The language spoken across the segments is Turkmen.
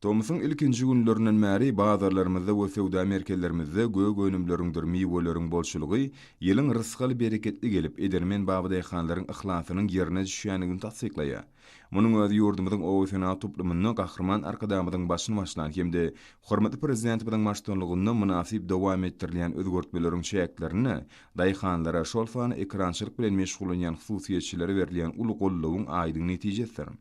Tomsuň ilkinji günlerinden bäri bazarlarymyzda we söwda merkezlerimizde gök önümleriňdir miweleriň bolçulygy ýylyň rysgal-bereketli gelip, edermen babadaýhanlaryň yhlasynyň ýerine düşýändigini tassyklaýar. Munuň özi ýurdumyzyň oba senagat toplumynda Gahryman Arkadagymyzyň başyny başlan hem-de hormatly Prezidentimiziň baştutanlygynda mynasyp dowam etdirilýän özgertmeleriň çäklerinde daýhanlara, şol sanda ekerançylyk bilen meşgullanýan hususyýetçilere berilýän uly goldawyň aýdyň netijesidir.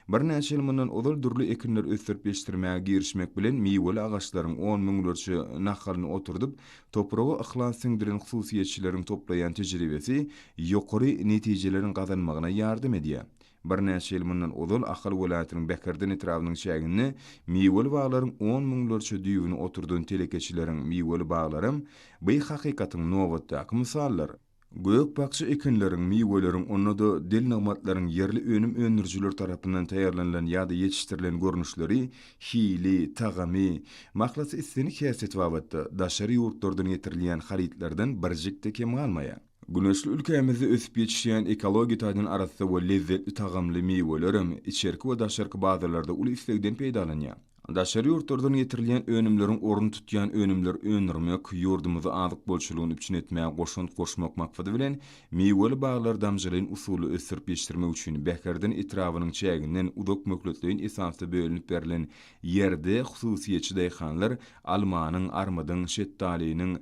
Birnäçe ýyl mundan ozal dürli ekinleri ösdürip ýetişdirmäge girişmek bilen miweli agaçlaryň on müňlerçe nahalyny oturdyp, topraga yhlas siňdiren hususyýetçileriň toplaýan tejribesi ýokary netijeleriň gazanmagyna ýardam edýär. Birnäçe ýyl mundan ozal Ahal welaýatynyň Bäherden etrabynyň çäginde miweli baglaryň on müňlerçe düýbüni oturdan telekeçileriň miweli baglaram by hakykatyň nobatdaky mysaldyr. Gök-bakja ekinleriň, miweleriň, onda-da del nygmatlaryň ýerli önüm öndürijiler tarapyndan taýýarlanylan ýa-da ýetişdirilen görnüşleri hili, tagamy, mahlasy islendik häsiýeti babatda daşary ýurtlardan getirilýän harytlardan birjik-de kem galmaýar. Güneşli ülkämizde ösüp ýetişýän ekologiýa taýdan arassa we lezzetli tagamly miwelerem içerki we daşarky bazarlarda uly islegden peýdalanýar. Daşary ýurtlardan getirilýän önümleriň ornuny tutýan önümleri öndürmek, ýurdumyzda azyk bolçulygyny üpjün etmäge goşant goşmak maksady bilen, miweli baglary damjalaýyn usulda ösdürip ýetişdirmek üçin Bäherden etrabynyň çäginden uzak möhletleýin esasda bölünip berlen ýerde hususyýetçi daýhanlar almanyň, armydyň, şetdalynyň,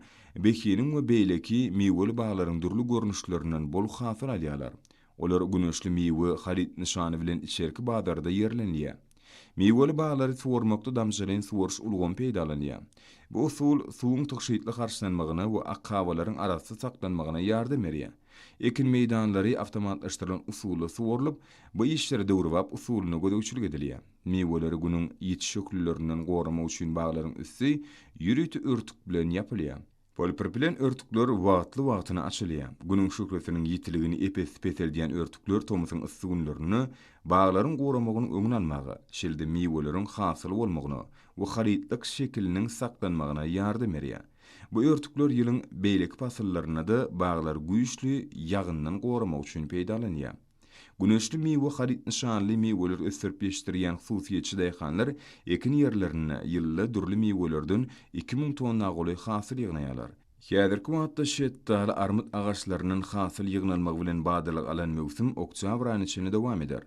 behiniň we beýleki miweli baglaryň dürli görnüşlerinden bol hasyl alýarlar. Olar Güneşli miwe haryt nyşany bilen içerki bazarda ýerlenilýär. Miweli baglary suwarmakda damjalaýyn suwaryş ulgamy peýdalanylýar. Bu usul suwuň tygşytly harçlanmagyna we akabalaryň arassa saklanmagyna ýardam berýär. Ekin meýdanlary awtomatlaşdyrylan usulda suwarylyp, bu işlere döwrebap usulynda gözegçilik edilýär. Miweleri günüň ýiti şöhlelerinden goramak üçin baglaryň üsti ýörite örtük bilen ýapylýar. Polipropilen örtükler wagtly-wagtyna açylýar. Günüň şöhlesiniň ýitiligini ep-esli peseldýän örtükler tomusyň yssy günlerinde baglaryň guramagynyň öňüni almaga, şeýle-de miweleriň hasyly bolmagyna we harytlyk şekiliniň saklanmagyna ýardam berýär. Bu örtükler ýylyň beýleki pasyllarynda-da baglary güýçli ýagyndan goramak üçin peýdalanýar. Güneşli miwe haryt nyşanly miweleri ösdürip ýetişdirýän hususyýetçi daýhanlar ekin ýerlerinde ýylda dürli miwelerden 2000 tonna golaý hasyl ýygnaýarlar. Häzirki wagtda şetdaly, armyt agaçlaryndan hasyl ýygnalmagy bilen badalga alan möwsüm oktýabr aýyna çenli dowam eder.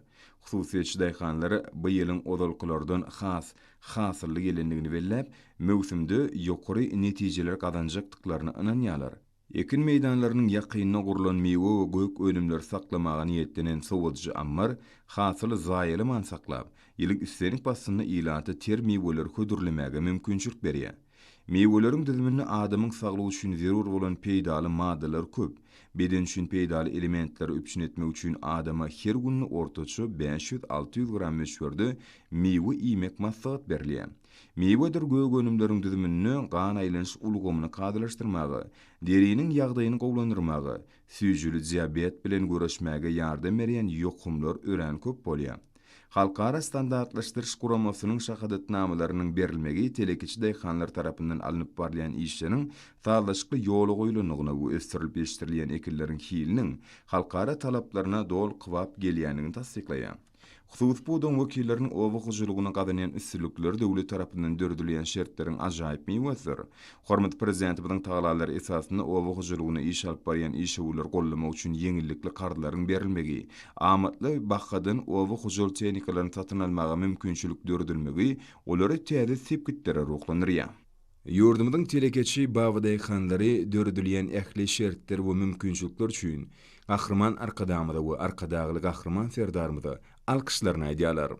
Hususyýetçi daýhanlar bu ýylyň ozalkylardan has hasylly gelendigini belläp, möwsümde ýokary netijeler gazanjakdyklaryna ynanýarlar. Ekin meýdanlarynyň ýakynynda gurlan miwe we gök önümleri saklamaga niýetlenen sowadyjy ammar hasyly zaýalaman saklap, ýylyň islendik paslynda ilata ter miweleri hödürlemäge mümkinçilik berýär. Miweleriň düzüminde adamyň saglygy üçin zerur bolan peýdaly maddalar köp. Beden üçin peýdaly elementleri üpjün etmek üçin adama her günde ortaça 500-600 gram möçberde miwe iýmek maslahat berilýär. Miwedir gök önümleriň düzüminde gan aýlanyş ulgamyny kadalaşdyrmaga, deriniň ýagdaýyny gowulandyrmaga, süýjüli diabet bilen göreşmäge ýardam berýän ýokumlar örän köp bolýar. Halkara standartlaşdyryş guramasynyň şahadatnamalarynyň berilmegi telekeçi daýhanlar tarapyndan alnyp barylýan işleriň sazlaşykly ýola goýlandygyna we ösdürilip ýetişdirilýän ekinleriň hiliniň halkara talaplaryna doly kybap gelýändigini tassyklaýar. Hususy pudagyň wekilleriniň oba hojalygynda gazanýan üstünlikleri döwlet tarapyndan döredilýän şertleriň ajaýyp miwesidir. Hormatly Prezidentimiziň tagallalary esasynda oba hojalygynda iş alyp barýan işewürleri goldamak üçin ýeňillikli karzlaryň berilmegi, amatly bahadan oba hojalyk tehnikalaryny satyn almaga mümkinçilik döredilmegi olary täze sepgitlere ruhlandyrýar. Ýurdumyzyň telekeçi babadaýhanlary döredilýän ähli şertler we mümkinçilikler üçin Gahryman Arkadagymyza we Arkadagly Gahryman Serdarymyza alkyşlaryny aýdýarlar.